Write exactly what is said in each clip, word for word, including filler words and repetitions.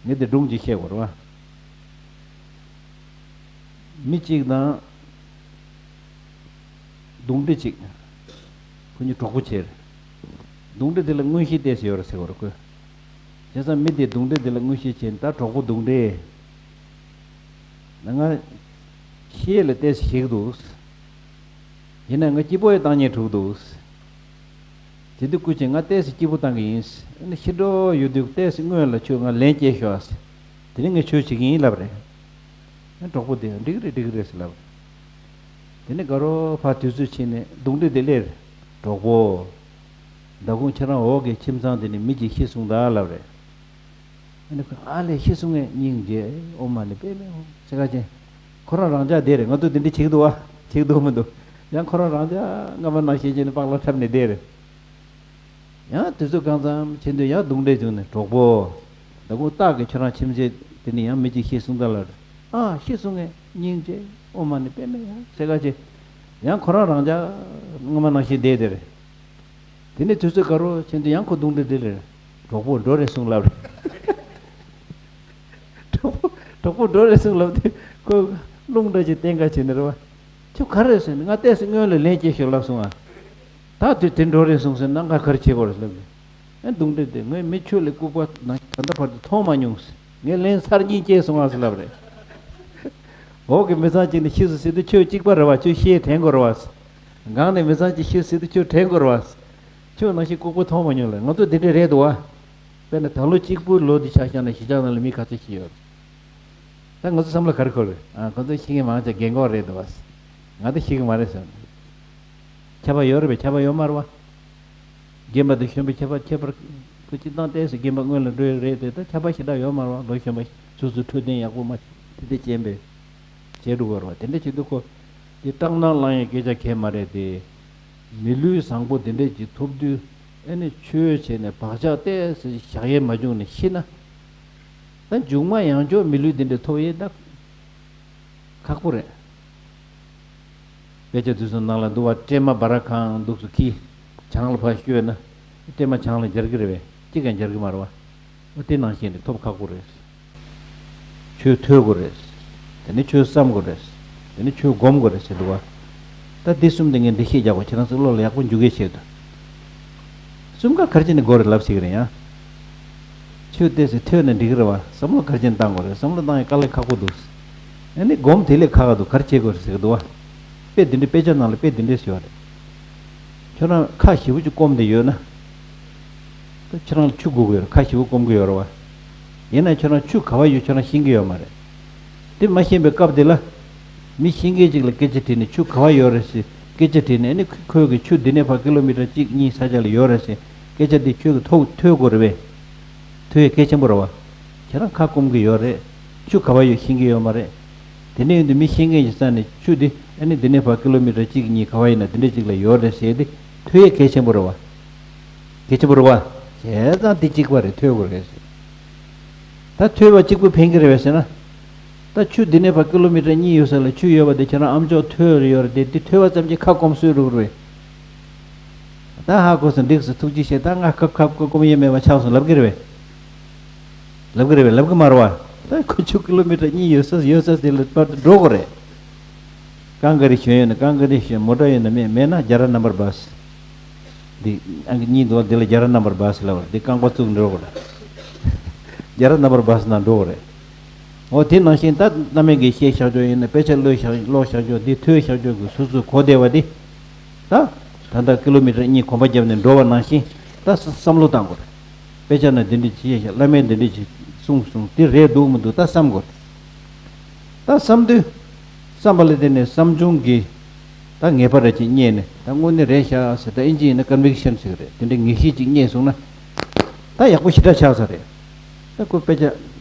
ངས་དེ་སྒྲུང་ཅིག་བཤད་དགོས་རེད་བ། མི་གཅིག་དང་གདུང་འདྲེ་གཅིག་ཁོ་གཉིས་གྲོགས་པོ་བྱས་རེད། གདུང་འདྲེ་དེ་ལ་མངོན་ཤེས་ཏོག་ཙམ་ཡོད་རེད་ཟེར་བ་རེད་ཁོས། བྱས་ཙང་མི་དེས་གདུང་འདྲེ་དེ་ལ་མངོན་ཤེས་བྱས་ནས། ད་གྲོགས་པོ་གདུང་འདྲེ། ང་ཤེད་ལ་ཏོག་ཙམ་ཞེད་ཀྱི་འདུག་ཡིན་ན་ང་སྐྱིད་པོ་ཡང་བཏང་སྙིང་བྲོ་གི་འདུག་དེ་དུས་སྐུ་མཁྱེན། ང་ཏོག་ཙམ་སྐྱིད་པོ་བཏང་གི་ཡིན། ཨ་ནི་ཤི་འགྲོ་ཡོད་དུས་ཏོག་ཙམ་སྔོན་ལ་ཁྱོད་ང་ལན་སྐྱེལ་ཤོག་ཨ། དེ་ནས་ངས་ཆོས་བྱེད་ཀྱི་ཡིན་ལབ་རེད། ཨ་གྲོགས་པོ་དེ་འགྲིག་རེད་འགྲིག་རེད་ཟེར་ལབ་རེད། དེ་ནས་དགའ་རོགས་ཕར་དུས་ཚོད་ཕྱིན་ནས་གདུང་འདྲེ་དེ་སླེབས་རེད། གྲོགས་པོ། མདང་དགོང་ཁྱེད་རང་འོག་གི་ཁྱིམ་ཚང་དེ་ནས་མི་གཅིག་ཤི་སོང་ད་ལབ་རེད། ཨ་ནི་ཁོས་ཨ་ལས་ཤི་སོང་ངས་སྙིང་རྗེ་ཨོཾ་མ་ཎི་པདྨེ་ཧཱུྃ་ཟེར་ག་ཅན། ཁོ་རང་རང་འཇགས་བསྡད་རེད། ང་ཚོ་དེ་འདྲ་བྱེད་ཀྱི་འདུག་བ། བྱེད་ཀྱི་འདུག་མི་འདུག་ཡང་ཁོ་རང་རང་འཇགས་སྔ་མ་ནང་བཞིན་བྱས་ནས་སྤང་ལ་འཁྲབ་ནས་བསྡད་རེད། ཡང་དུས་ཚོད་གང་ཙམ་ཕྱིན་དུས་ཡང་གདུང་འདྲེ་བྱུང་ནས་གྲོགས་པོ། མདང་དགོང་སྟག་གིས་ཁྱོད་རང་ཁྱིམ་མཚེས་དེ་ནས་ཡང་མི་གཅིག་ཤི་སོང་ད་ལབ་རེད། ཨ་ཤི་སོང་ངས་སྙིང་རྗེ་ཨོཾ་མ་ཎི་པདྨེ་ཧཱུྃ་ཟེར་ག་ཅན། ཡང་ཁོ་རང་རང་འཇགས་སྔ་མ་ནང་བཞིན་བསྡད་དེ་རེད། དེ་ནས་དུས་ཚོད་དགའ་རོགས་ཕྱིན་དུས་ཡང་ཁོ་གདུང་འདྲེ་དེ་ལ། གྲོགས་པོ་འགྲོ་རན་སོང་ལབ་རེད། གྲོགས་པོ་གྲོགས་པོ་འགྲོ་རན་སོང་ལབ་དུས་ཁོ་རླུང་འདྲ་ཅིག་བསྟན་ག་བྱས་ནས་རེད་བ། ཁྱོད་ག་རེ་ཟེར་ནས། ང་ཏོག་ཙམ་སྔོན་ལ་ལན་སྐྱེལ་ཤོག་ལབ་སོང་ཨ། ད་དུས་དེ་འགྲོ་རན་སོང་ཟེར་ན་ང་ག་རེ་བྱེད་དགོས་རེད་ལབ་ནས། ཨ་གདུང་འདྲེ་དེ། ངས་མི་ཁྱོད་ལས་ལྐུགས་པ་ནང་ད་ལྟ་བར་དུ་མཐོང་མ་མྱོང་ཟེར། ངས་ལན་གསར་རྙིང་སྐྱེལ་སོང་ཨ་ཟེར་ལབ་རེད། འོག་གི་མི་ཚང་གཅིག་ནས་ཤི་སོང་ཟེར་དུས་ཁྱོད་གཅིག་པ་རེད་བ། ཁྱོད་ཤེད་དྲན་དགོས་རེད་བ། སྒང་ནས་མི་ཚང་གཅིག་ཤི་ཟེར་དུས་ཁྱོད་དྲན་དགོས་རེད་བ། ཁྱོད་ནང་བཞིན་ལྐུགས་པ་མཐོང་མ་མྱོང་ལ། ང་ཚོ་འདི་འདྲ་རེད་འདུག་བ། དཔེར་ན་ད་ལོ་གཅིག་པུའི་ལོ་འདི་ཆ་བཞག་ན་གཞིས་ཆགས་ནང་ལ་མི་ག་ཚོད་ཤི་ཡོད། ད་ང་ཚོ་བསམ་བློ་ག་རེ་འཁོར་རེད། ཨ་ཁོ་ཚོ་ཤི་མཁན་མང་ཆེ་རྒན་གོག་རེད་འདུག་བ། ང་ད་ཤི་གི་མ་རེད་བསམ། ཁྱད་པར་ཡོད་རེད་པས། ཁྱད་པར་ཡོད་མ་རེད་བ། རྒན་པ་དང་གཞོན་པའི་ཁྱད་པར། ཁྱད་པར་ཁོ་སྤྱིར་བཏང་ཏོག་ཙམ་རྒན་པ་སྔོན་ལ་འགྲོ་ཡི་རེད་དེ། ད་ཁྱད་པར་ཞེ་དྲག་ཡོད་མ་རེད་བ། ལོ་གཞོན་པ་སོ་སོའི་འཕྲོད་བསྟེན་ཡག་པོ་མ་དེ་འདྲ་ཅན་པས་བྱས་འགྲོ་གི་རེད་བ། དེ་འདྲ་བྱེད་དུས་ཁོ་དེ་སྐྲག་སྣང་ལངས་ཡའི་སྐད་ཆ་གང་ཡང་མ་རེད་དེ། མི་ལུས་བཟང་པོ་དེ་འདྲ་ཅིག་ཐོབ་དུས། ཨ་ནི་ཆོས་བྱས་ནས་བག་ཆགས་ཏོག་ཙམ་བཞག་ཡས་མ་བྱུང་ནས་ཤི་ན། ད་མཇུག་མ་ཡང་བསྐྱར་མི་ལུས་འདི་འདྲ་ཐོབ་ཡས་ད་ཁག་པོ་རེད། དཔེ་ཆ་དེ་ཚོ་ནང་ལ་འདུག་བ། སྲན་མ་སྦ་ར་ཁང་འདུག་སེ་ཁྱེར་བྱང་ལ་ཕར་བཤོས་ན་སྲན་མ་བྱང་ལ་འབྱར་གི་རེད་པས། གཅིག་ཀྱང་འབྱར་གི་མ་རེད་བ། འོ་དེ་ནང་བཞིན་རེད། ཐོབ་ཁག་པོ་རེད། ཆོས་ཐོས་དགོས་རེད། དེ་ནས་ཆོས་བསམ་དགོས་རེད། དེ་ནས་ཆོས་སྒོམ་དགོས་རེད་ཟེར་འདུག་བ། ད་འདི་གསུམ་དེ་ངས་འགྲེལ་བཤད་རྒྱག་དགོས། ཁྱེད་རང་ཚོ་བློ་ལ་ཡག་པོ་འཇུག་གི་ཆེད་དུ། གསུམ་ཀ་ག་རེ་བྱས་ནས་དགོས་རེད་ལབ་ཤེས་ཀྱི་རེད་ཡ། ཆོས་ཏོག་ཙམ་ཐོས་ན་འགྲིག་གི་རེད་བ། བསམ་བློ་ག་རེ་བྱས་ནས་བཏང་དགོས་རེད། བསམ་བློ་བཏང་ཡ་དཀའ་ལས་ཁག་པོ་འདུག་ཨ་ནི་སྒོམ་དེ་ལས་ཁག་ག་འདུག་ག་རེ་བྱེད་དགོས་རེད་ཟེར་གི་འདུག་བ། དཔེ་འདི་འདྲའི་དཔེ་ཆ་ནང་ལ་དཔེ་འདི་འདྲས་ཡོད་རེད། ཁྱོད་རང་ཁ་ཞེ་པོ་ཅིག་སྐོམ་བསྡད་ཡོད་ན། ད་ཁྱོད་རང་ལ་ཆུ་དགོས་ཀྱི་ཡོད་རེད། ཁ་ཞེ་པོ་སྐོམ་གྱི་ཡོད་རེད་བ། ཡིན་ན་ཁྱོད་རང་ཆུ་ག་པར་ཡོད་ཁྱོད་རང་ཤེས་ཀྱི་ཡོད་མ་རེད། དེ་མ་ཤེས་པའི་སྐབས་དེ་ལ། མི་གཞན་སྐད་ཅིག་ལ་སྐད་ཆ་དྲིས་ནས་ཆུ་ག་པར་ཡོད་རེད་ཟེར་སྐད་ཆ་དྲིས་ནས། ཨ་ནི་ཁོས་ཀྱིས་ཆུ་འདི་ནས་ཕར་ཀི་ལོ་མི་ཊར་གཅིག་གཉིས་ས་ཆ་ལ་ཡོད་རེད་ཟེར་སྐད་ཆ་དེ་ཁྱོད་ཀྱིས་ཐོས་ཐོས་དགོས་རེད་པས། ཐོས་ཡས་གལ་ཆེན་པོ་རེད་བ། ཁྱེད་རང་ཁ་སྐོམ་གྱི་ཡོད་རེད། ཆུ་ག་པར་ཡོད་ཤེས་ཀྱི་ཡོད་མ་རེད། དེ་འདྲ་ཡིན་དུས་མི་ཤེས་མཁན་གྱི་ས་ནས་ཆུ་དེ་ཨ་ནི་འདི་ནས་ཕར་ཀི་ལོ་མི་ཊར་གཅིག་གཉིས་ག་པར་ཡིན་ན་དེ་འདྲ་ཅིག་ལ་ཡོད་རེད་ཟེར་ཏེ་ཐོས་ཡས་གལ་ཆེན་པོ་རེད་བ། གལ་ཆེན་པོ་རེད་བ། བྱས་ཙང་དེ་གཅིག་པ་རེད། ཐོས་དགོས་རེད་ཟེར། ད་ཐོས་པ་གཅིག་པུ་ཕན་གྱི་རེད་པས་ཟེར་ན། ད་ཆུ་འདི་ནས་ཕར་ཀི་ལོ་མི་ཊར་གཉིས་ཡོད་ས་ལ་ཆུ་ཡོད་པ་དེ་ཁྱེད་རང་ཨ་མཆོག་ཐོས་རེ་ཡོད་རེད་དེ། དེ་ཐོས་པ་ཙམ་གྱིས་ཁ་སྐོམ་སོས་འགྲོ་གི་རེད། ད་ཧ་གོ་སོང་། འགྲིག་སོང་། ཐུགས་རྗེ་ཆེ། ད་ང་ཁ་ཁ་སྐོམ་ཡས་མེད་པ་ཆགས་སོང་ལབ་ཀྱི་རེད་པས། ལབ་ཀྱི་རེད་པས། ལབ་ཀྱི་མ་རེད་བ། ད་ཁོ་ཆུ་ཀི་ལོ་མི་ཊར་གཉིས་ཡོད་ས་ཡོད་ས་དེ་ལ་བར་དུ་འགྲོ་དགོས་རེད། རྐང་ག་རེ་ཞོན་ཡོད་ན། རྐང་ག་རེ་ཞོན། མོ་ཊ་ཡོད་ན་མེད། མེད་ན་རྒྱ་ར་རྣམ་པར་སྦས། འདི་ཨང་ཀི་གཉིས་འདུག་འདི་ལ་རྒྱ་ར་རྣམ་པར་སྦས་ལབ་པ་རེད། འདི་རྐང་པ་བཙུགས་འགྲོ་དགོས་རེད། རྒྱ་ར་རྣམ་པར་སྦས་ནང་འགྲོ་དགོས་རེད། འོ་དེ་ནང་བཞིན་ད་བླ་མའི་གི་བཤད་བཞག་ཆོག་ཡིན་ན། དཔེ་ཆ་ཀློག་བཞག་ཀློག་བཞག་ཆོག་འདི་ཐོས་བཞག་ཆོག་གི་སོ་སོའི་གོ་བདེ་བ་འདི། ད་ད་ལྟ་ཀི་ལོ་མི་ཊར་གཉིས་གོམ་པ་བརྒྱབ་ནས་འགྲོ་བ་ནང་བཞིན་ད་བསམ་བློ་བཏང་དགོས་རེད། དཔེ་ཆ་ན་འདི་འདྲ་བྱས་ཤག་བླ་མས་འདི་འདྲ་བྱས་གསུངས་གསུངས། འདི་རེད་འདུག་མི་འདུག་ད་བསམ་དགོས། ད་བསམ་དུས། བསམ་པ་ལ་བརྟེན་ནས་བསམ་བྱུང་གི་ད་ངེས་པ་རེ་ཅིག་རྙེད་ནས། ད་དངོས་གནས་རེད་ཤག་ཟེར། ད་ཨིན་ཇི་ཡིན་ན་ཀོན་བིག་ཤན་ཟེར་གི་རེད། དེ་འདྲའི་ངེས་ཤེས་ཅིག་རྙེད་སོང་ན། ད་ཡག་པོ་ཞེ་དྲག་ཆགས་ས་རེད། ད་ཁོ་དཔེ་ཆ་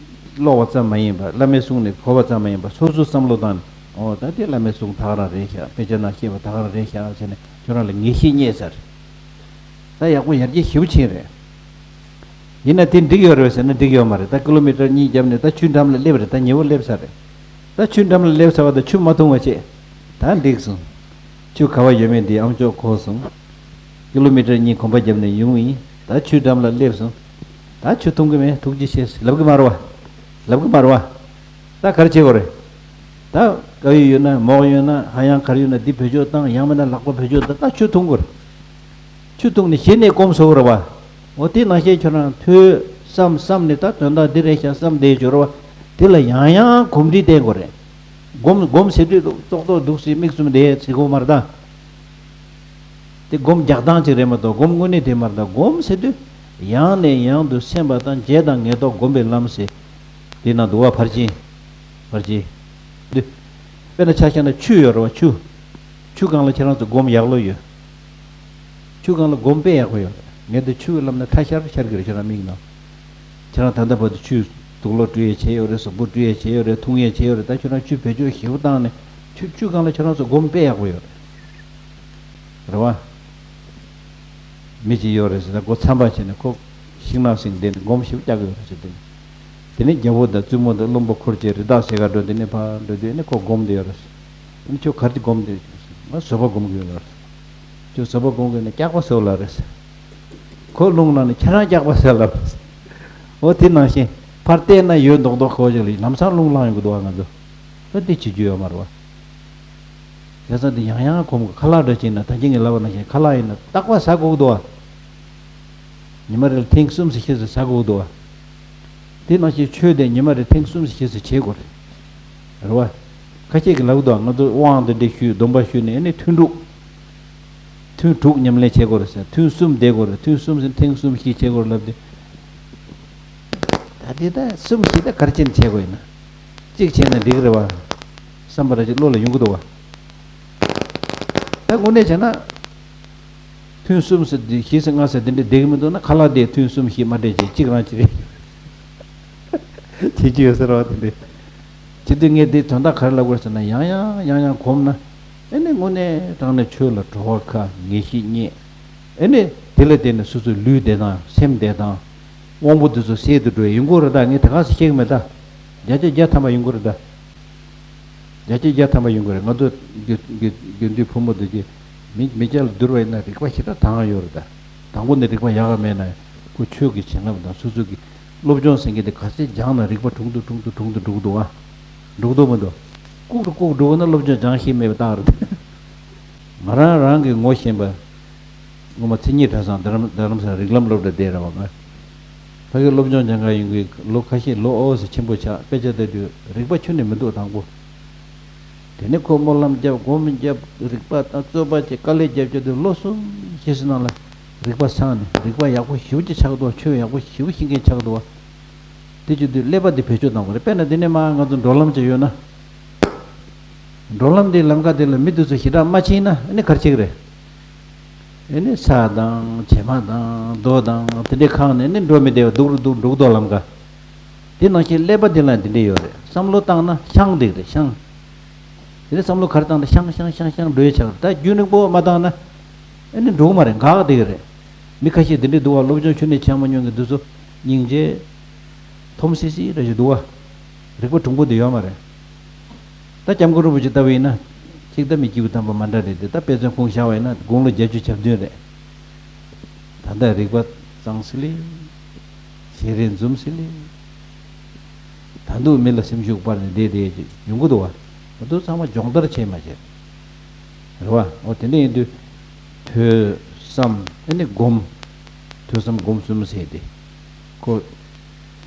ཀློག་པ་ཙམ་མ་ཡིན་པ། བླ་མའི་གསུང་ནས་གོ་བ་ཙམ་མ་ཡིན་པ། སོ་སོའི་བསམ་བློ་བཏང་ནས། འོ་ད་དེ་བླ་མའི་གསུང་ད་ག་རང་རེད་ཤག་དཔེ་ཆ་ནང་བཤད་པ་ད་ག་རང་རེད་ཤག་ཟེར་ནས་ཁྱོད་རང་ལ་ངེས་ཤེས་རྙེད་ས་རེད། ད་ཡག་པོ་ཡར་རྒྱས་ཞེ་པོ་ཕྱིན་རེད། ཡིན་ན་དེ་འགྲིག་ཡོད་རེད་ཟེར་ན་འགྲིག་ཡོད་མ་རེད། ད་ཀི་ལོ་མི་ཊར་གཉིས་བརྒྱབ་ནས་ད་ཆུའི་འགྲམ་ལ་སླེབས་རེད། ད་ཉེ་བོ་སླེབས་ཚར་རེད། ད་ཆུའི་འགྲམ་ལ་སླེབས་ཚར་བ་དང་ཆུ་མ་འཐུང་བ་བྱས། ད་འགྲིག་སོང་། ཆུ་ག་པར་ཡོད་མེད་འདི་ཨ་མཆོག་གོ་སོང་། ཀི་ལོ་མི་ཊར་གཉིས་གོམ་པ་བརྒྱབ་ནས་ཡོང་ཡིན། ད་ཆུའི་འགྲམ་ལ་སླེབས་སོང་། ད་ཆུ་འཐུང་གི་མེད། ཐུགས་རྗེ་ཆེ་ལབ་གི་མ་རེད་བ། ལབ་གི་མ་རེད་བ། ད་ག་རེ་བྱེད་དགོས་རེད། ད་དཀར་ཡོལ་ཡོད་ན་མོག་ཡོད་ན་ཧ་ཡང་ག་རེ་ཡོད་ན་འདི་བེད་སྤྱོད་བཏང་། ཡང་མིན་ན་ལག་པ་བེད་སྤྱོད་བཏང་། ད་ཆུ་འཐུང་དགོས་རེད། ཆུ་འཐུང་ནས་གཞི་ནས་སྒོམ་བཟོ་དགོས་རེད་བ། འོ་དེ་ནང་བཞིན་ཁྱོད་རང་ཐོས་བསམ་བསམ་ནས་ད་དོན་དག་འདི་རེད་ཤག་བསམ་བསྡད་ཡོད་རེད་བ། དེ་ལ་ཡང་ཡང་གོམས་འདྲིས་བསྟེན་དགོས་རེད། སྒོམ་སྒོམ་ཟེར་དུས་ཙོག་ཙོག་འདུག་སེ་མིག་བཙུམ་བསྡད་ཟེར་དགོས་མ་རེད་ད། དེ་སྒོམ་རྒྱག་སྟངས་ཅིག་རེད་མ་གཏོགས་སྒོམ་དངོས་གནས་དེ་མ་རེད་ད། སྒོམ་ཟེར་དུས་ཡང་ནས་ཡང་དུ་སེམས་པ་དང་བྱས་དང་ངེས་རྟོག་སྒོམ་པའི་ལམ་ཟེར། དེ་ནང་དུ་བ་ཕར་ཕྱིན། ཕར་ཕྱིན། འདི། དཔེར་ན་ཆ་བཞག་ན་ཆུ་ཡོད་རེད་བ། ཆུ། ཆུ་སྒང་ལ་ཁྱེད་རང་ཚོ་སྒོམ་ཡག་ལོས་ཡོད། ཆུ་སྒང་ལ་སྒོམ་དཔེ་ཡག་པོ་ཡོད་རེད། ངས་འདི་ཆུ་ལབ་ན་ཁྲ་ཤར་ཤར་གི་རེད། ཁྱེད་རང་མིག་ནང་། ཁྱེད་རང་ད་ལྟ་བར་དུ་ཆུ་དུག་ལོག་བཀྲུ་ཡས་བྱས་ཡོད་རེད། གཟུགས་པོ་བཀྲུ་ཡས་བྱས་ཡོད་རེད། འཐུང་ཡས་བྱས་ཡོད་རེད། ད་ཁྱེད་རང་ཆུ་བེད་སྤྱོད་ཞེ་པོ་བཏང་ནས་ཆུ་ཆུ་སྒང་ལ་ཁྱེད་རང་ཚོ་སྒོམ་དཔེ་ཡག་པོ་ཡོད་རེད། རེད་བ། མི་གཅིག་ཡོད་རེད་ཟེར་ན་སྒོ་མཚམས་པ་བྱས་ནས་ཁོ་ཤིང་ནགས་སེང་བསྡད་ནས་སྒོམ་ཞིབ་རྒྱག་གི་ཡོད་རེད་ཟེར། དེ་ནས་དེ་ནས་རྒྱལ་པོ་དང་བཙུན་མོ་དང་བློན་པོ་འཁོར་བཅས་རི་དྭགས་སེ་ག་འགྲོ། དེ་ནས་ཕར་འགྲོ་དུས་ནས་ཁོ་སྒོམ་བསྡད་ཡོད་རེད་ཟེར། ཨ་ནི་ཁྱོད་ག་རེ་སྒོམ་བསྡད་ཡོད་ཟེར། ང་བཟོད་པ་སྒོམ་གི་ཡོད་རེད་ཟེར། ཁྱོད་བཟོད་པ་སྒོམ་གི་ཡོད་ན་སྐྱག་པ་བཟོ་ལ་རེད་ཟེར། ཁོ་རླུང་ལངས་ནས་ཁྱེད་རང་སྐྱག་པ་བཟོ་ལ་རེད་ཟེར། འོ་དེ་ནང་བཞིན་ཕར་བལྟས་ན་ཡོད་མདོག་མདོག་ཁོ་ཅིག་ལ་ལམ་སང་རླུང་ལངས་ཡོང་གི་འདུག་ཨ། ང་ཚོ་ད་དེ་བྱེད་རྒྱུ་ཡོད་མ་རེད་བ། བྱས་ཙང་དེ་ཡང་ཡང་གོམས་དགོས། ཁ་ལག་འདྲ་བྱས་ན་ད་གིན་ངས་ལབ་པ་ནང་བཞིན་ཁ་ལག་ཡིན་ན་རྟག་པར་ཟ་དགོས་ཀྱི་འདུག་བ། ཉི་མ་རེ་ལ་ཐེངས་གསུམ་ཙམ་བཞི་ཙམ་ཟ་དགོས་ཀྱི་འདུག་བ། དེ་ནང་བཞིན་ཆོས་དེ་ཉི་མ་རེ་ཐེངས་གསུམ་ཙམ་བཞི་ཙམ་བྱེད་དགོས་རེད། རེད་བ། ཁ་ཤས་ཀྱིས་ལབ་ཀྱི་འདུག་ང་ཚོ་དབང་དེ་འདྲ་ཞུས། སྡོམ་པ་ཞུས་ནས་ཨ་ནི་ཐུན་དྲུག་ཐུན་དྲུག་ཉམས་ལེན་བྱེད་དགོས་རེད་ཟེར། ཐུན་གསུམ་བསྡད་དགོས་རེད། ཐུན་གསུམ་ཟེར་ཐེངས་གསུམ་བཞི་བྱེད་དགོས་རེད་ལབ་དུས། ད་དེ་ད་གསུམ་བཞི་ད་ག་རེ་བྱས་ནས་བྱེད་དགོས་ཡིན་ན། གཅིག་བྱས་ན་འགྲིག་རེད་བ། བསམ་པ་ར་ཅིག་བློ་ལ་ཡོང་གི་འདུག་བ། ད་དངོས་གནས་བྱས་ན། ཐུན་གསུམ་ཟེར་འདི་བཞི་ཟེར་ལྔ་ཟེར་འདི་འདྲ་བསྡད་ཀྱི་མི་འདུག་ན་ཁ་ལག་དེ་ཐུན་གསུམ་བཞི་མ་སྤྲད་ཅིག་གཅིག་རང་གཅིག་རེད། བྱེད་ཀྱི་ཡོད་ཟེར་བ་དེ་འདྲ། བྱེད་དུས་ངས་འདི་དོན་དག་ག་རེ་ལབ་དགོས་ཟེར་ན། ཡང་ཡང་ཡང་ཡང་གོམས་ན། ཨེ་ནི་དངོས་གནས་དྲང་གནས་ཆོས་ལ་བྲོ་བ་ཁ། ངེས་ཤེས་རྙེད། ཨེ་ནི་དེ་ལ་བརྟེན་ནས་སོ་སོའི་ལུས་བདེ་ཐང་སེམས་བདེ་ཐང་། དབང་པོ་འདི་ཚོ་གསལ་དུ་འགྲོ་ཡ་ཡོང་གི་རེད་ད། ངས་དེ་ག་ཚོད་བཤད་ཀྱི་མེད་ད། བརྒྱ་ཆ་བརྒྱ་ཐམ་པ་ཡོང་གི་རེད་ད། བརྒྱ་ཆ་བརྒྱ་ཐམ་པ་ཡོང་གི་རེད། ང་ཚོ་དགེ་དགེ་དགེ་འདུན་ཕོ་མོ་འདི་གི་མི་མི་སྐྱ་ལ་བསྡུར་བ་ཡིན་ན་རིག་པ་ཞེ་དྲག་དྭངས་ཡོད་རེད་ད། དང་པོ་ནས་རིག་པ་ཡག་ག་མེད་ན་ཁོ་ཆོས་ཀྱི་བྱིན་རླབས་དང་སོ་སོ་གི་སློབ་སྦྱོང་ཟེར་མཁན་དེ་ག་ཚད་སྦྱངས་ན་རིག་པ་གྲུང་དུ་གྲུང་དུ་གྲུང་དུ་འགྲོ་གི་འདུག་ཨ། འགྲོ་གི་འདུག་མི་འདུག་ལྐུགས་རུ་ལྐུགས་འགྲོ་གི་ན་སློབ་སྦྱོང་སྦྱང་ཤེས་མེད་པའི་རྟགས་རེད། ང་རང་རང་གི་ངོ་ཤེས་པ། སྔོན་མ་མཚན་ཉིད་གྲྭ་ཚང་རྡ་རམ་རྡ་རམ་ས་ལ་རིགས་ལམ་སློབ་གྲྭ་བསྡད་ར་བ། ང་ཕ་གིར་སློབ་སྦྱོང་སྦྱང་ག་ཡོང་གི་ལོ་ཁ་ཤས་ལོ་ཨོ་ཟེར་ཆེན་པོ་ཆགས། དཔེ་ཆ་ལྟ་དུས་རིག་པ་ཁྱོན་ནས་མི་འདུག་དང་པོ། དེ་ནས་ཁོ་སྨོན་ལམ་བརྒྱབ། སྒོམ་བརྒྱབ། རིག་པ་དང་རྩོད་པ་བྱས། དཀའ་ལས་བརྒྱབ་བརྒྱབ་དུས་ལོ་གསུམ་བཞི་ཙམ་ནང་ལ་རིག་པ་སངས་ནས་རིག་པ་ཡག་པོ་ཞེ་པོ་ཅིག་ཆགས་འདུག་ཆོས་ཡག་པོ་ཞེ་པོ་ཤེས་མཁན་ཆགས་འདུག་བ། དེ་བྱེད་དུས་ཀླད་པ་འདི་བེད་སྤྱོད་གཏོང་དགོས་རེད། དཔེར་ན་འདི་ནས་མར་ང་ཚོ་འགྲོ་ལམ་ཅིག་ཡོད་ན། འགྲོ་ལམ་འདི་ལམ་ཁ་འདི་ལ་མི་འདི་ཚོ་ཞེ་དྲག་མ་ཕྱིན་ན་ཨ་ནི་ག་རེ་བྱེད་ཀྱི་རེད། ཨ་ནི་ས་དང་བྱེ་མ་དང་རྡོ་དང་དེ་འདྲའི་ཁང་ནས་ཨ་ནི་འགྲོ་མི་བདེ་བ་འདུག་རུ་འདུག་འགྲོ་གི་འདུག་ལམ་ཁ། དེ་ནང་བཞིན་ཀླད་པ་འདི་ལ་འདི་འདྲ་ཡོད་རེད། བསམ་བློ་བཏང་ན་ཤང་འདེགས་རེད། ཤང་། དེ་ནས་བསམ་བློ་ག་རེ་བཏང་ན་ཤང་ཤང་ཤང་ཤང་འགྲོ་ཡས་ཆགས་རེད། ད་རྒྱུན་རིང་པོ་མ་བཏང་ན་ཨ་ནི་འགྲོ་གི་མ་རེད། འགག་བསྡད་ཀྱི་རེད། མི་ཁ་ཤས་འདི་འདྲ་འདུག་བ། སློབ་སྦྱོང་ཁྱོན་ནས་བྱས་མ་མྱོང་མཁན་འདི་ཚོ་སྙིང་རྗེ། འཐོམ་སི་སི་རེ་ཞིག་འདུག་བ། རིག་པ་གྲུང་པོ་འདི་ཡོད་མ་རེད། ད་སྐྱབས་མགོན་རིན་པོ་ཆེ་ལྟ་བུ་ཡིན་ན། གཅིག་ད་མི་སྐྱིད་པོ་དམ་པ་མ་འདྲ་རེད་དེ། ད་དཔེ་མཚོན་ཁུངས་བཞག་པ་ཡིན་ན་དགུང་ལོ་བརྒྱད་ཅུ་གྱ་བདུན་རེད། ད་ལྟ་རིག་པ་གཙང་སི་ལི། ཞལ་རས་འཛུམ་སི་ལི། ད་འདུག་མི་ལ་སེམས་ཤུགས་སྤར་ནས་བསྡད་བསྡད་ཅིག་ཡོང་གི་འདུག་བ། ང་ཚོ་ཚང་མ་སྦྱོང་བརྡར་བྱས་མ་བྱས། རེད་བ། འོ་དེ་འདྲ་ཡིན་དུས། ཐོས་བསམ་ཨ་ནི་སྒོམ། ཐོས་བསམ་སྒོམ་གསུམ་ཟེར་ཏེ། ཁོ།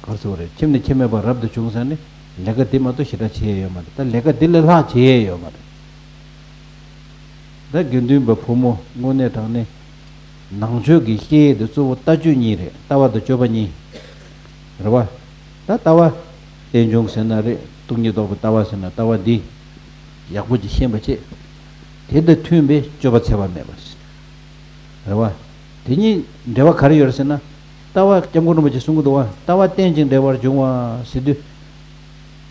ག་རེ་ཟེར་བ་རེད། ཁྱིམ་ནས་ཁྱིམ་མེད་པར་རབ་ཏུ་བྱུང་ཟེར་ནས་ལས་ཀ་འདི་མ་གཏོགས་ཞེ་དྲག་བྱེད་ཡས་ཡོད་མ་རེད། ད་ལས་ཀ་འདི་ལས་ལྷག་བྱེད་ཡས་ཡོད་མ་རེད། ད་དགེ་འདུན་པ་ཕོ་མོ་དངོས་གནས་དྲང་གནས་ནང་ཆོས་ཀྱི་བཤད་ཡས་དེ་གཙོ་བོ་ལྟ་སྤྱོད་གཉིས་རེད། ལྟ་བ་དང་སྤྱོད་པ་གཉིས། རེད་བ། ད་ལྟ་བ། རྟེན་འབྱུང་ཟེར་ན་རེད། སྟོང་ཉིད་རྟོགས་པའི་ལྟ་བ་ཟེར་ན་ལྟ་བ་འདི། ཡག་པོ་ཅིག་ཤེས་པ་བྱེད། དེ་དང་མཐུན་པའི་སྤྱོད་པ་འཚེ་བ་མེད་པ། རེད་བ། དེ་གཉིས་འབྲེལ་བ་ག་རེ་ཡོད་རེད་ཟེར་ན། ལྟ་བ་སྐྱབས་མགོན་རིན་པོ་ཆེས་གསུང་གི་འདུག་བ། ལྟ་བ་རྟེན་ཅིང་འབྲེལ་བར་འབྱུང་བ་ཟེར་དུས།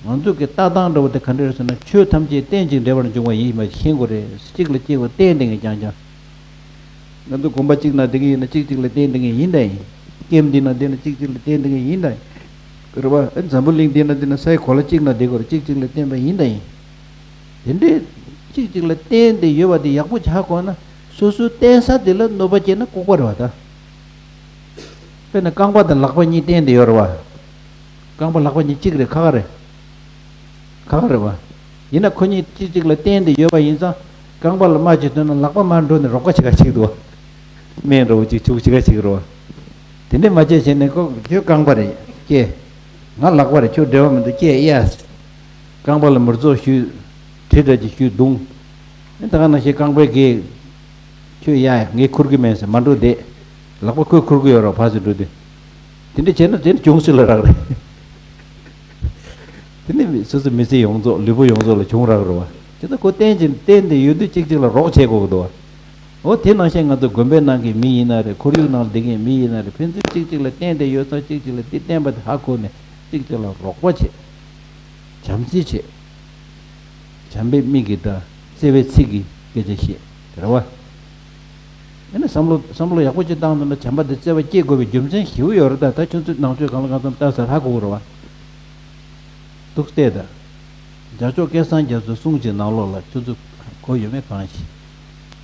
ང་ཚོ་གི་ལྟ་སྟངས་འདྲ་བོ་དེ་ག་འདྲ་རེད་ཟེར་ན། ཆོས་ཐམས་ཅད་རྟེན་ཅིང་འབྲེལ་བར་འབྱུང་བ་ཡིན་པ་ཤེས་དགོས་རེད། གཅིག་ལ་གཅིག་ལ་བརྟེན་བསྡད་མཁན་རྐྱང་རྐྱང་། ང་ཚོ་གོམ་པ་གཅིག་ན་བསྡད་ཀྱི་ཡིན་ན་གཅིག་གཅིག་ལ་བརྟེན་བསྡད་མཁན་ཡིན་དང་ཡིན། ཀེམ་འདི་ན་བསྡད་ན་གཅིག་གཅིག་ལ་བརྟེན་བསྡད་མཁན་ཡིན་དང་ཡིན། རེད་བ། ཨ། འཛམ་བུ་གླིང་འདི་ན་བསྡད་ན་སའི་གོ་ལ་གཅིག་ན་བསྡད་དགོས་རེད། གཅིག་གཅིག་ལ་བརྟེན་པ་ཡིན་དང་ཡིན། དེ་འདྲའི་གཅིག་གཅིག་ལ་བརྟེན་ཏེ་ཡོད་པ་དེ་ཡག་པོ་ཆགས་དགོས་ན། སོ་སོའི་བརྟེན་ས་དེ་ལ་གནོད་པ་སྐྱེལ་ན་ལྐུགས་པ་རེད་བ་ད། དཔེར་ན་རྐང་པ་དང་ལག་པ་གཉིས་བརྟེན་ཏེ་ཡོད་རེད་བ། རྐང་པ་ལག་པ་གཉིས་གཅིག་རེད། ཁ་ཁ་རེད། ཁ་ཁ་རེད་བ། ཡིན་ན་ཁོ་གཉིས་གཅིག་གཅིག་ལ་བརྟེན་ཏེ་ཡོད་པ་ཡིན་ཙང་། རྐང་པ་ལ་རྨ་ཅིག་ཐོན་ན་ལག་པ་མར་འགྲོ་ནས་རོགས་པ་བྱེད་ག་ཅིག་འདུག་བ། སྨན་འདྲ་བོ་ཅིག་བྱུག་བྱེད་ག་ཅིག་རེད་བ། དེ་འདྲས་མ་བྱས་བྱས་ནས་ཁོ་ཁྱོད་རྐང་པ་རེད་ཀྱེ། ང་ལག་པ་རེད། ཁྱོད་འབྲེལ་བ་མི་འདུག་ཀྱེ་ཡ། རྐང་པ་ལ་མུར་ཙོག་གཞུས། གྲི་འདྲ་ཅིག་གཞུས་བརྡུངས། ཨེ་ད་ག་ནང་བཞིན་རྐང་པའི་གེ། ཁྱོད་ཡ་ཡ་ངས་ཁུར་གི་མེད་ཟེར་མ་འགྲོ་བསྡད། ལག་པ་ཁོས་ཁུར་གི་ཡོད་རོགས་ཕར་ཚུར་འགྲོ་དུས། དེ་འདྲ་བྱས་ན་དེ་ནི་གྱོང་སུ་ལ་རག་རེད། དེ་ནི་སོ་སོ་མི་ཚེ་ཡོངས་རྫོགས་ལུས་པོ་ཡོངས་རྫོགས་ལ་གྱོང་རག་རེད་བ། དེ་ལྟ་ཁོ་བརྟེན་ཅིང་བརྟེན་ཏེ་ཡོད་དུས་གཅིག་གཅིག་ལ་རོགས་བྱེད་དགོས་ཀྱི་འདུག་བ། འོ་དེ་ནང་བཞིན་ང་ཚོ་དགོན་པའི་ནང་གི་མི་ཡིན་ན་རེད། ཁོར་ཡུག་ནང་བསྡད་མཁན་མི་ཡིན་ན་རེད། ཕན་ཚུན་གཅིག་གཅིག་ལ་བརྟེན་ཏེ་ཡོད་ཙང་གཅིག་གཅིག་ལ་འདི་བརྟེན་པ་དེ་ཧ་གོ་ནས་གཅིག་གཅིག་ལ་རོགས་པ་བྱེད། བྱམས་བརྩེ་བྱེད། བྱམས་པའི་མིག་གིས་ལྟ། བརྩེ་བའི་ཚིག་གིས་སྐད་ཆ་བཤད། རེད་བ། ཨ་ནི་བསམ་བློ་བསམ་བློ་ཡག་པོ་ཅིག་བཏང་འདུག་ན་བྱམས་པ་དེ་བརྩེ་བ་སྐྱེ་དགོས་པའི་རྒྱུ་མཚན་ཞེ་པོ་ཡོད་རེད། ད་ད་ཁྱོད་ཚོས་ནང་ཆོས་གང་ལ་གང་འཚམ་ལྟ་ས་ཧ་གོ་གི་རེད་བ། འདུག་སྟེ་ད། རྒྱལ་མཆོག་སྐལ་བཟང་རྒྱ་མཚོའི་གསུང་གི་ནང་ལོགས་ལ་ཁྱོད་ཚོ་གོ་ཡོད་མེད་གང་ཤེས།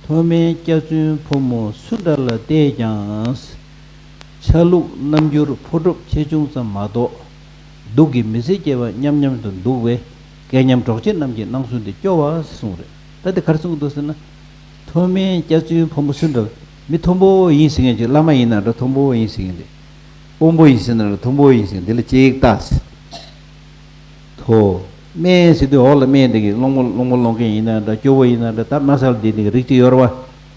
མཐོ་དམན་སྐྱག་རྫུན་ཕོ་མོ་སུ་འདྲ་ལ་བལྟས་ཀྱང་། ཆ་ལུགས་རྣམ་འགྱུར་ཕོ་གྲུབ་ཆེ་ཆུང་ཙམ་མ་གཏོགས། སྡུག་གིས་མི་སྲིད་སྐྱེ་བ་མཉམ་མཉམ་དུ་འདུག་པས། སྐལ་མཉམ་གྲོགས་མཆེད་རྣམས་ཀྱི་སྣང་ཚུལ་འདི་སྐྱོ་བ་གསུངས་རེད། ད་དེ་ག་རེ་གསུངས་འདུག་ཟེར་ན། མཐོ་དམན་སྐྱག་རྫུན་ཕོ་མོ་སུ་འདྲ། མི་མཐོན་པོ་ཡིན་ཟེར་མཁན་ཅིག་བླ་མ་ཡིན་ན་འདྲ་མཐོན་པོ་ཡིན་ཟེར་མཁན་དེ། དཔོན་པོ་ཡིན་ཟེར་ན་འདྲ་མཐོན་པོ་ཡིན་ཟེར་མཁན་དེ་ལ་གཅིག་ལྟ་ཟེར། མཐོ། དམན་ཟེར་དུས་འོག་ལ་དམན་དེ་གི་སློང་མོ་སློང་མོ་སློང་མཁན་ཡིན་ན་འདྲ་སྐྱོ་བོ་ཡིན་ན་འདྲ་ད་དམའ་ས་ལ་བསྡད་དེ་གི་རིགས་གཅིག་ཡོད་རེད་བ།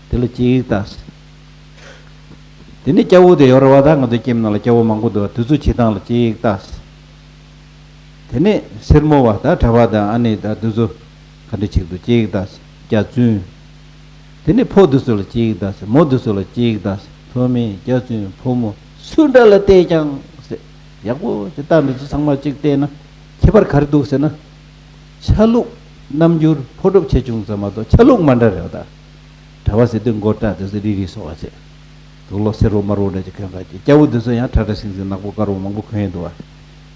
དེ་ལ་གཅིག་ལྟ་ཟེར། དེ་ནས་སྐྱ་བོ་དེ་ཡོད་རེད་བ། ད་ང་ཚོའི་ཁྱིམ་ནང་ལ་སྐྱ་བོ་མང་པོ་འདུག་བ། དེ་ཚོ་བྱེད་སྟངས་ལ་གཅིག་ལྟ་ཟེར། དེ་ནས་སེར་མོ་བ་ད་གྲྭ་པ་དང་ཨ་ནེ་ད་དེ་ཚོ་ག་འདྲ་བྱེད་འདུག་གཅིག་ལྟ་ཟེར། སྐྱག་རྫུན། དེ་ནས་ཕོ་དེ་ཚོ་ལ་གཅིག་ལྟ་ཟེར། མོ་དེ་ཚོ་ལ་གཅིག་ལྟ་ཟེར། མཐོ་དམན་སྐྱག་རྫུན་ཕོ་མོ་སུ་འདྲ་ལ་བལྟས་ཀྱང་ཟེར། ཡག་པོ་ཅིག་ལྟ། འདི་ཚོ་ཚང་མ་གཅིག་བལྟས་ན་ཁྱད་པར་ག་རེ་འདུག་ཟེར་ན། ཆ་ལུགས་རྣམ་འགྱུར་ཕོ་གྲུབ་ཆེ་ཆུང་ཙམ་མ་གཏོགས་ཆ་ལུགས་མ་འདྲ་རེད་བ། ད་གྲྭ་པ་ཟེར་དུས་མགོ་སྐྲ་དེ་ཚོ་རིལ་རིལ་བཟོ་བ་བྱས། དུག་ལོག་སེར་པོ་དམར་པོ་འདྲ་ཅིག་གོན་ག་ཅིག་སྐྱ་བོ་དེ་ཚོ་ཡང་ཁྲ་ཁྲ་སིང་སིང་ནག་པོ་དཀར་པོ་མང་པོ་གོན་ཡོད་འདུག་བ།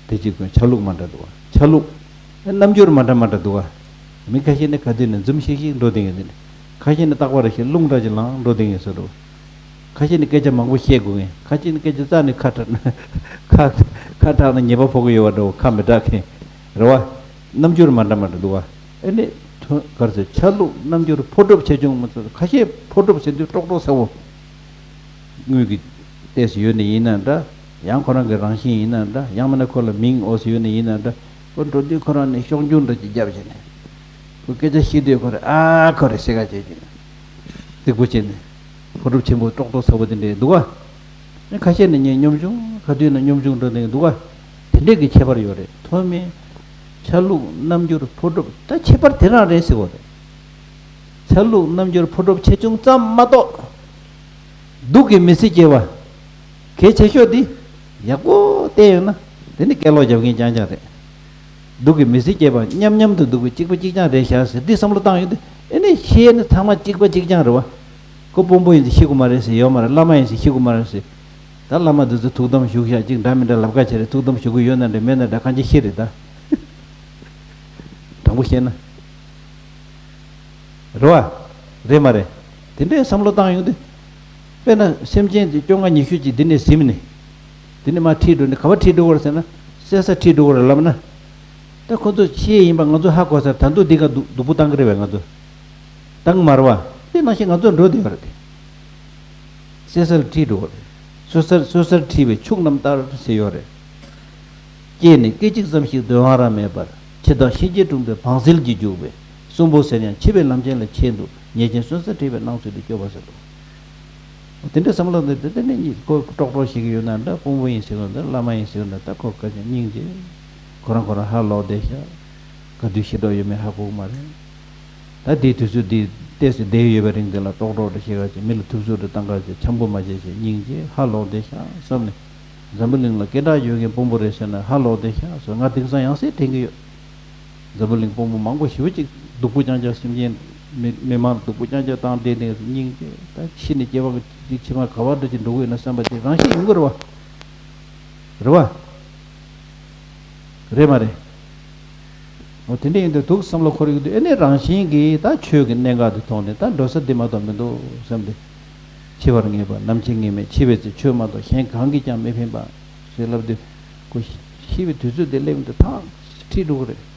དེ་གཅིག་གོན། ཆ་ལུགས་མ་འདྲ་འདུག་བ། ཆ་ལུགས། རྣམ་འགྱུར་མ་འདྲ་མ་འདྲ་འདུག་བ། མི་ཁ་ཤས་ནི་ག་དུས་ནས་འཛུམ་ཤིག་ཤིག་འགྲོ་བསྡད་མཁན་དེ་འདྲ། ཁ་ཤས་ནི་རྟག་པར་ཞིག་རླུང་འདྲ་ཅིག་ལངས་འགྲོ་བསྡད་མཁན་བཟོ་འདྲ། ཁ་ཤས་ནི་སྐད་ཆ་མང་པོ་བཤད་དགོས་མཁན། ཁ་ཤས་ནི་སྐད་ཆ་རྩ་ནས་ཁ་གྲག་ན་ཁ་ཁ་གྲག་ན་ཉེས་པ་ཕོག་གི་ཡོད་པ་འདྲ་བོ། ཁ་མི་གྲག་མཁན་རེད་བ། རྣམ་འགྱུར་མ་འདྲ་མ་འདྲ་འདུག་བ། ཨེ་ནི་ཐོན་ག་རེ་ཟེར། ཆ་ལུགས་རྣམ་འགྱུར་ཕོ་གྲུབ་ཆེ་ཆུང་མ་ཚོ། ཁ་ཤས་ཕོ་གྲུབ་ཟེར་དུས་ཀྲོག་ཀྲོག་ཚ་བོ། དངུལ་གྱི་ལྟས་སུ་ཡོད་ནི་ཡིན་ན་འདྲ། ཡང་ཁོ་རང་གི་རང་བཞིན་ཡིན་ན་འདྲ། ཡང་མིན་ན་ཁོ་ལ་མིང་འོག་སུ་ཡོད་ནི་ཡིན་ན་འདྲ། ཁོ་འགྲོ་དུས་ཁོ་རང་ནི་གཤོག་འགྱུར་འདྲ་ཅིག་བརྒྱབ་བྱས་ནས། ཁོ་སྐད་ཆ་བཤད་དུས་ཁོ་རེ་ཨ་ཁོ་རེ་ཟེར་ག་བྱས་བྱས་ནས། སྡིག་པོ་བྱས་ནས། ཕོ་གྲུབ་ཆེན་པོ་ཀྲོག་ཀྲོག་ཚ་བོ་དེ་འདྲས་འདུག་ག་ཁ་ཤས་ནི་ངས་གཉོམ་ཆུང་། ཁ་དུས་ན་གཉོམ་ཆུང་འགྲོ་དེ་འདུག་ག་དེ་འདྲས་ཀྱི་ཁྱད་པར་ཡོད་རེད། མཐོ་དམན། ཆ་ལུགས་རྣམ་འགྱུར་ཕོ་གྲུབ་ད་ཁྱད་པར་དེ་རང་རེད་ཟེར་བ་རེད། ཆ་ལུགས་རྣམ་འགྱུར་ཕོ་གྲུབ་ཆེ་ཆུང་ཙམ་མ་གཏོགས། སྡུག་གིས་མི་ཚེ་སྐྱེལ་བ། གལ་ཆེ་ཤོས་འདི། ཡག་པོ་བལྟས་ཡོང་ན། དེ་ནི་སྐད་ལོག་རྒྱབ་མཁན་རྐྱང་རྐྱང་རེད། སྡུག་གིས་མི་ཚེ་སྐྱེལ་བ་མཉམ་མཉམ་དུ་སྡུག་པའི་གཅིག་པ་གཅིག་རྐྱང་རེད་ཤག་ཟེར་འདི་བསམ་བློ་བཏང་ཡོང་དུས་ཨེ་ནི་ཤེས་ནི་ཚང་མ་གཅིག་པ་གཅིག་རྐྱང་རེད་བ། ཁོ་དཔོན་པོ་ཡིན་ཚེ་ཤི་དགོས་མ་རེད་ཟེར་ཡོད་མ་རེད། བླ་མ་ཡིན་ཚེ་ཤི་དགོས་མ་རེད་ཟེར། ད་བླ་མ་འདི་ཚོ་ཐུགས་དམ་བཞུགས་ཤག་ཅིག་འདྲ་མི་འདྲ་ལབ་ཁ་བྱས་རེད། ཐུགས་དམ་བཞུགས་ཀྱི་ཡོད་ན་འདྲ་མེད་ན་འདྲ་གང་ཅི་ཤི་རེད་ད། དྲང་པོ་བཤད་ན། རེད་བ། རེད་མ་རེད། དེ་འདྲའི་བསམ་བློ་བཏང་ཡོང་དུས། དཔེར་ན་སེམས་ཅན་དེ་བཅོ་ལྔ་ཉི་ཤུ་ཅིག་འདི་ནས་ཟིན་ནས། འདི་ནས་མར་ཁྲིད་འགྲོ་ནས་ག་པར་ཁྲིད་འགྲོ་གི་རེད་ཟེར་ན། བསད་ས་ཁྲིད་འགྲོ་གི་རེད་ལབ་ན། ད་ཁོ་ཚོ་ཤེས་ཡིན་པ་ང་ཚོ་ཧ་གོ་ས་རེད། ད་དུང་འདི་ག་སྡུག་སྡུག་པོ་བཏང་གི་རེད་པས་ང་ཚོ། བཏང་མ་རེད་བ། དེ་ནང་བཞིན་ང་ཚོ་འགྲོ་བསྡད་ཡོད་རེད་དེ། བསད་སར་ཁྲིད་འགྲོ་བ་རེད། གསོད་སར་གསོད་སར་ཁྲིད་པའི་ཕྱུགས་རྣམས་ལྟར་ཟེར་ཡོད་རེད། སྐྱེས་ནས་སྐད་ཅིག་ཙམ་ཞིག་འདོད་པ་རང་མེད་པར། འཆི་བདག་གཤིན་རྗེའི་དྲུང་དུ་བང་ཟིལ་གྱིས་རྒྱུག་པས། གསོན་པོ་ཟེར་ཡང་འཆི་བའི་ལམ་ཆེན་ལ་ཆས་འདུག་ཉེས་ཅན་གསོད་སར་ཁྲིད་པའི་སྣང་ཚུལ་དུ་སྐྱོ་བ་ཟེར་འདུག་དེ་འདྲ་བསམ་བློ་འདི་དེ་ནས་ཉིད་ཁོ་ཀྲོག་ཀྲོག་ཞིག་ཡོད་ན་འདྲ། དཔོན་པོ་ཡིན་ཟེར་བ་འདྲ། བླ་མ་ཡིན་ཟེར་བ་འདྲ། ད་ཁོ་སྐད་ཆ་སྙིང་རྗེ། ཁོ་རང་ཁོ་རང་ཧ་ལོག་བསྡད་ཤག་ག་དུས་ཤི་འགྲོ་ཡོད་མེད་ཧ་གོ་གི་མ་རེད། ད་དེའི་དུས་ཚོད་འདི་ཏོག་ཙམ་བསྡད་ཡོད་པའི་རིང་དེ་ལ་ཀྲོག་ཀྲོག་འདྲ་བཤད་ག་ཅིག་མི་ལ་ཐུབ་ཚོད་འདྲ་བཏང་ག་ཅིག་འཆམ་པོ་མ་བྱས་ཤིག་སྙིང་རྗེ་ཧ་ལོག་བསྡད་ཤག་བསམ་ནས། འཛམ་བུ་གླིང་ལ་སྐད་གྲགས་ཡོད་མཁན་དཔོན་པོ་རེད་ཟེར་ན་ཧ་ལོག་བསྡད་ཤག་སོ། ང་དེང་སང་ཡང་སེ་དྲན་གི་ཡོད། འཛམ་བུ་གླིང་དཔོན་པོ་མང་པོ་ཞེ་པོ་ཅིག་སྡུག་པོ་རྐྱང་རྐྱང་སེམས་ཅན་མི་མི་མང་སྡུག་པོ་རྐྱང་རྐྱང་བཏང་བསྡད་ནས་སྙིང་རྗེ། ད་ཤི་ནས་སྐྱེ་བ་ཅིག་ཕྱི་མ་ག་བ་འདྲ་ཅིག་འགྲོ་གི་ཡོད་ན་བསམ་པ་དེ་རང་བཞིན་ཡོང་གི་རེད་བ། རེད་བ། རེད་མ་རེད། འོ་དེ་འདྲ་ཡིན་དུས་འདུག་བསམ་བློ་འཁོར་ཡོང་དུས་ཨེ་ནས་རང་བཞིན་གྱིས་ད་ཆོས་ཀྱི་གནད་འགག་དེ་མཐོང་ནས་ད་འགྲོ་ས་འདི་མ་གཏོགས་མི་འདུག་བསམ་སྟེ། འཆི་བར་ངེས་པ་ནམ་འཆི་ངེས་མེད། འཆི་བའི་ཚེ་ཆོས་མ་གཏོགས་གཞན་གང་གིས་ཀྱང་མི་ཕན་པ། ཞེས་ལབ་དུས། ཁོ་ ཤི་བའི་དུས་ཚོད་དེ་སླེབས་འདུག་ཐག་ཁྲིད་འགྲོ་གི་རེད།